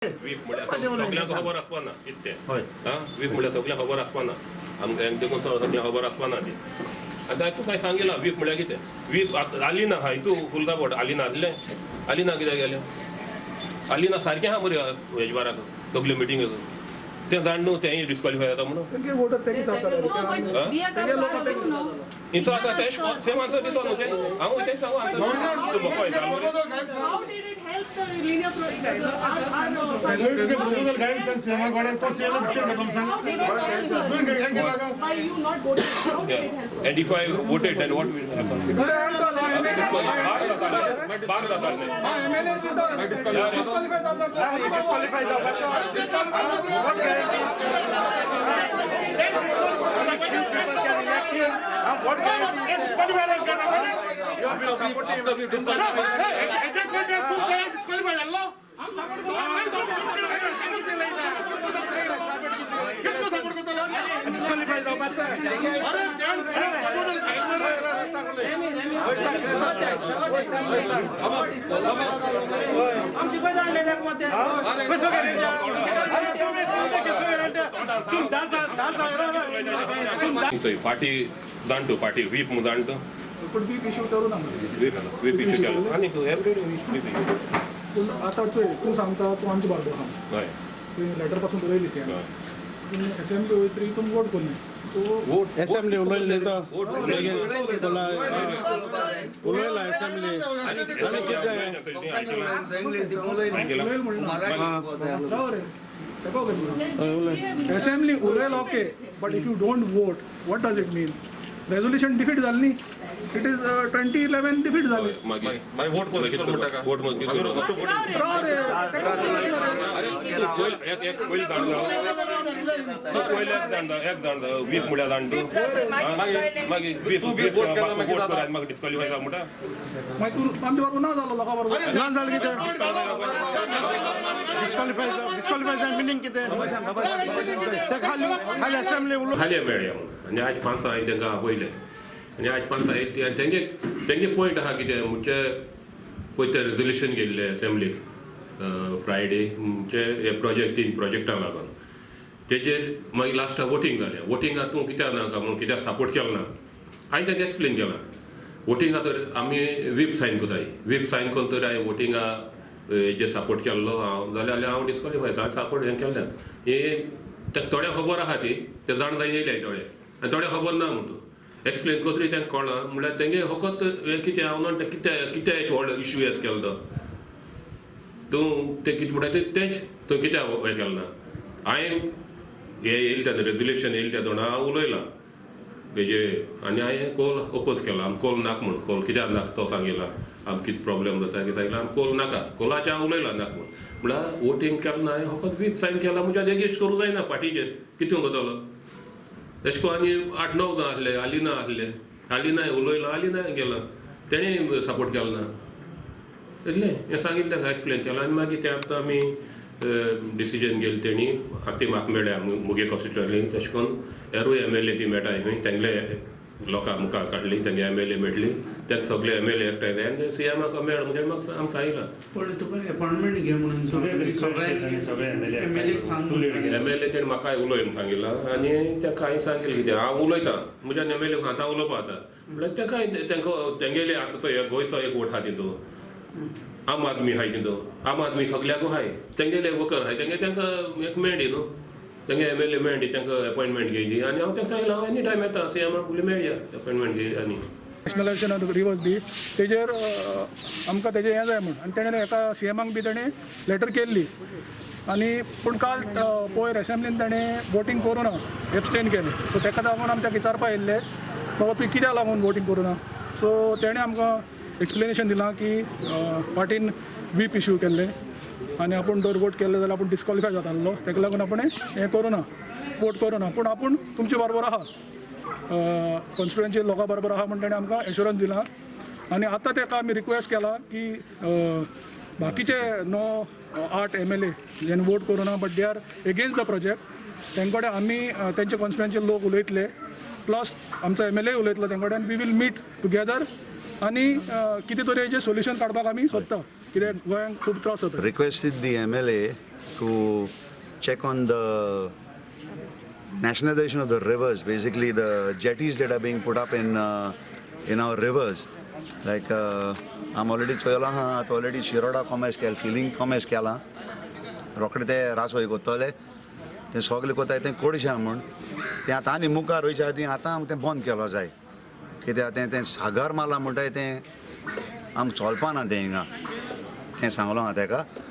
Weep म्हळ्यार सगळ्यांक खबर आसपाना कितें तें. आं, वीप म्हळ्यार सगळ्यांक खबर आसपाना, आमकां देखून सगळ्यांक खबर आसपाना ती. आतां तूं काय सांगिला वीप म्हळ्यार कितें? वीप आलिना आहा हितू फुल सपोर्ट आलिना आसलें, आलिना कित्याक गेलें? आलिना सारकें आहा मरे हेजबाराक सगल्यो मिटींग तें जाण न्हू तेंय डिस्क्वॉलिफाय जाता म्हणून. हिचो आतां तें सेम आन्सर दितो न्हू तें, हांव तें सांगू answer. And if I voted, then what will happen? Party जाणटो, पार्टी व्हीप म्हूण जाणटो, व्हीप इश्यू केलो आनी एवरी डे व्हीप इश्यू. पूण आतां तूं सांगता तूं आमचे बारबोर आहा, तुवें लेटर पासून बरयली सी असेंब्ली वयतरी तूं वोट करूं. असेंब्ली उलयली तो उलयला असेंब्ली आनी कितें assembly उलयल okay, but if you don't vote what does it mean? Resolution defeat जाली न्ही, it is 2011 defeat जाली. मागीर वोट कोण म्हणटा का? वोट वीप म्हळ्यार जाण तूं मागीर वीप वोट कर मागीर डिस्क्वॉलिफाय जावं म्हणटा. मागीर तूं आमचे बरोबर ना जालो, लोकां बरोबर ना जालें कितें? डिस्क्वॉलिफाय डिस्क्वॉलिफाय जावन मिनींग कितें? ते खाली खाली असेंब्ली उलो खाली मेळ्ळें म्हणून. आनी आज पांच हांवें तांकां आपयलें आनी आज पांच आयली आनी तेंगे तेंगे पॉयंट आहा कितें म्हणजे पळय तें रेजोल्युशन गेल्लें असेंब्लीक फ्रायडे म्हणजे हे प्रोजेक्ट 3 प्रोजेक्टांक लागून तेजेर मागीर लास्टाक वोटींग जालें. वोटिंगाक तूं कित्याक नाका म्हणून कित्याक सपोर्ट केलो ना, हांवें तांकां एक्सप्लेन केलां. वोटिंगा तर आमी व्हीप सायन करताय, व्हीप सायन करून तर हांवें वोटिंगा हेजेर सपोर्ट केल्लो हांव जाल्यार हांव डिस्क्वॉलिफाय हांवें सपोर्ट हें केल्लें. हें ताका थोड्यांक खबर आहा ती, ते जाण जाय येयले थोडे आनी थोड्यांक खबर ना म्हणटा एक्सप्लेन करतरी तांकां कळ्ळां. म्हणल्यार तेंगे फकत हें कितें हांव म्हणटा कित्याक कित्याक व्हड इश्यू येस केलो तो तूं तें कितें म्हणटा तें तेंच तूं कित्याक हें केलें ना. हांवें हें येयलें तेन्ना रेजोल्युशन येयलें तेन्ना हांव उलयलां हेजे आनी हांवें कोल ओपोज केला. आम कोल नाका म्हूण, कोल कित्याक नाका तो सांगिला, आम कितें प्रॉब्लेम जाता कितें सांगिलां, आम कोल नाका, कोलाचें हांव उलयलां नाका म्हूण. म्हणल्यार वोटींग केलें ना, हांवें फकत व्हीप सायन केला म्हणजे एगेन्स्ट करूं जायना पार्टीचेर कितें करतलो. तशें करून आनी 8 9 जाण आसले, आलिना आसले, आलिनाय उलयलां, आलिनाय गेलां, तेणें सपोर्ट केलो ना. इतलें हें सांगिल्लें तांकां एक्सप्लेन केलां. आनी मागीर तें आतां आमी डिसिजन घेतलें तेणी आतां म्हाका मेळ्ळ्या म्हगे कॉन्स्टिट्युएन्सीन. तशें करून एरूय MLA ती मेळटा खंय तेंगले लोकां मुखार काडली, तेंगे MLA मेळ्ळी, तांकां सगळे MLA एकठांय जाय आनी सीएमाक मेळ म्हणजे म्हाका आमकां सांगिलां. पण तुका अपॉयंटमेंट घे म्हणून सगळे MLA तेणें म्हाका उलय म्हणून सांगिलां आनी ताका हांवें सांगिल्लें कितें हांव उलयतां म्हज्यान MLA आतां उलोवपा आतां म्हणल्यार ताका तांकां तेंगेले आतांचो गोंयचो एक वोट आहा तितून, आम आदमी आहाय तितून, आम आदमी सगळ्याकू आहाय, तेंगेले वर्कर आहाय, तेंगे तांकां एक मेळ्ळी न्हू, तेंगे MLA मेळ्ळी, तांकां अपॉयंटमेंट घेयली. आनी हांव तांकां सांगिलां हांव एनी टायम येता सीएमाक उलय मेळया अपॉयंटमेंट घेय. आनी नॅशनलायजेशन ऑफ रिवर्स बी तेजेर आमकां तेजें हें जाय म्हूण आनी तेणें एका सीएमाक बी तेणें लेटर केल्ली. आनी पूण काल पयर असेंब्लीन तेणें वोटींग करूं ना, एबस्टेन केलें. सो ताका लागून आमच्या विचारपा येयल्ले बाबा तुवें कित्याक लागून वोटींग करूं ना. सो तेणें आमकां एक्सप्लेनेशन दिलां की पार्टीन व्हीप इश्यू केल्लें आनी आपूण जर वोट केल्ले जाल्यार आपूण डिस्क्वॉलिफाय जातालो, ताका लागून आपूण हें करूं ना, वोट करूं ना, पूण आपूण तुमचे बरोबर आहा, कॉन्स्टिट्युएन्सी लोकां बरोबर आहा म्हूण तेणें आमकां एश्योरन्स दिलां. आनी आतां ताका आमी रिक्वेस्ट केला की बाकीचे 9 8 MLA जेणे वोट करूं ना but they are against the project, तेंचे कडेन आमी तेंचे कॉन्स्टिट्युएन्सी लोक उलयतले, प्लस आमचो MLA उलयतलो तेंचे कडेन, we will meet together आनी कितें तरी हेजें सोल्युशन काडपाक आमी सोदता. कित्याक गोंयांक खूब त्रास जाता. Requested the MLA to check on the nationalization of the rivers, basically the jetties that are being put up in our rivers. Like I'm already चोयला आहा, आतां ऑलरेडी शिरोडा कॉमेस केला, फिलिंग कॉमेस केला. रोखडे ते रासवय कोत्तले, ते सगळे कोताय तें कोडशे म्हूण तें आतां आनी मुखार वयच्या आदीं आतां आमकां तें बंद केलो जाय. कित्याक तें तें सागर मारलां म्हणटाय, तें आमकां चलपाना तें हिंगा, तें सांगलो हांव तेका.